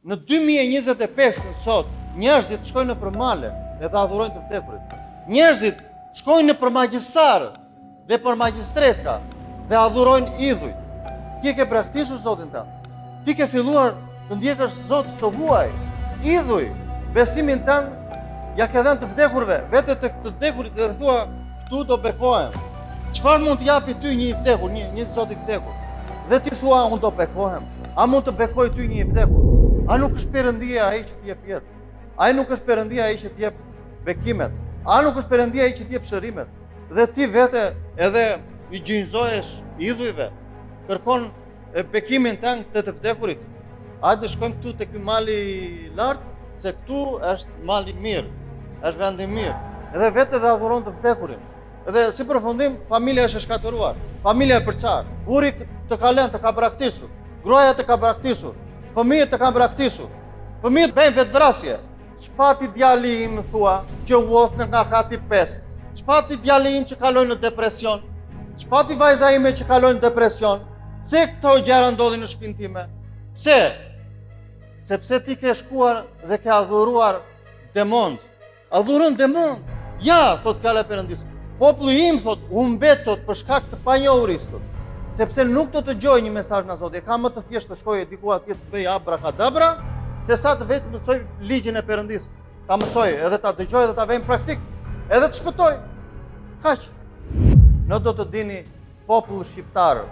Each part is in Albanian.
Në 2025 në sot, njerëzit shkojnë nëpër male edhe adhurojnë të vdekurit. Njerëzit shkojnë nëpër magjistarë dhe për magjistreska dhe adhurojnë idhujt. Ti e ke braktisur Zotin tënd. Ti ke filluar të ndjekësh zot të huaj, idhuj, besimin tënd ia ke dhënë të vdekurve, vete tek të vdekurit dhe thua, këtu do bekohem. Çfarë mund të japi ty një i vdekur, një, një zot i vdekur? Dhe ti thua, unë do bekohem. A mund të bekojë ty një i vdekur? A nuk është Perëndia ai që të jep jetë? A nuk është Perëndia ai që të jep bekimet? A nuk është Perëndia ai që të jep shërimet? Dhe ti vete edhe i gjunjëzohesh idhujve, kërkon bekimin tënd te të vdekurit. Hajde shkojmë këtu te ky mali i lartë, se këtu është mali i mirë, është vendi i mirë. Edhe vete dhe adhuron të vdekurin. Edhe si përfundim, familja është e shkatërruar, familja e përçarë, burri të ka lënë, të ka braktisur, gruaja të ka braktisur, fëmijët të kanë braktisur, fëmijët bëjnë vetëvrasje, Ç'pati djali im, thua, që u hodh nga kati pestë? Ç'pati djali im që kaloi në depresion? Ç'pati vajza ime që kaloi në depresion? Pse këto gjëra ndodhin në shpinë time? Pse? Sepse ti ke shkuar dhe ke adhuruar demont. Adhuron demont. Ja, thotë fjala e Perëndisë. Populli im, thotë, humbet, thotë, për shkak të panjohurisë, thotë. Sepse nuk do të dëgjojë një mesazh nga Zoti. E ka më të thjeshtë të shkojë diku atje të bëjë abrakadabra, se sa të vejë të mësojë ligjin e Perëndisë. Ta mësojë, edhe ta dëgjojë edhe ta vejë në praktikë, edhe të shpëtojë. Kaq. Në do të dini popull shqiptar,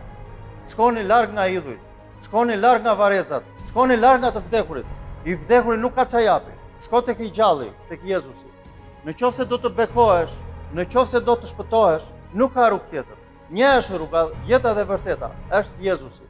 shkoni larg nga idhujt, shkoni larg nga varrezat, shkoni larg nga të vdekurit. I vdekuri nuk ka ça japi. Shko tek i gjalli, tek Jezusi. Në qoftë se do të bekohesh, në qoftë se do të shpëtohesh, nuk ka rrugë tjetër. Një është rruga, jeta dhe vërteta, është Jezusi.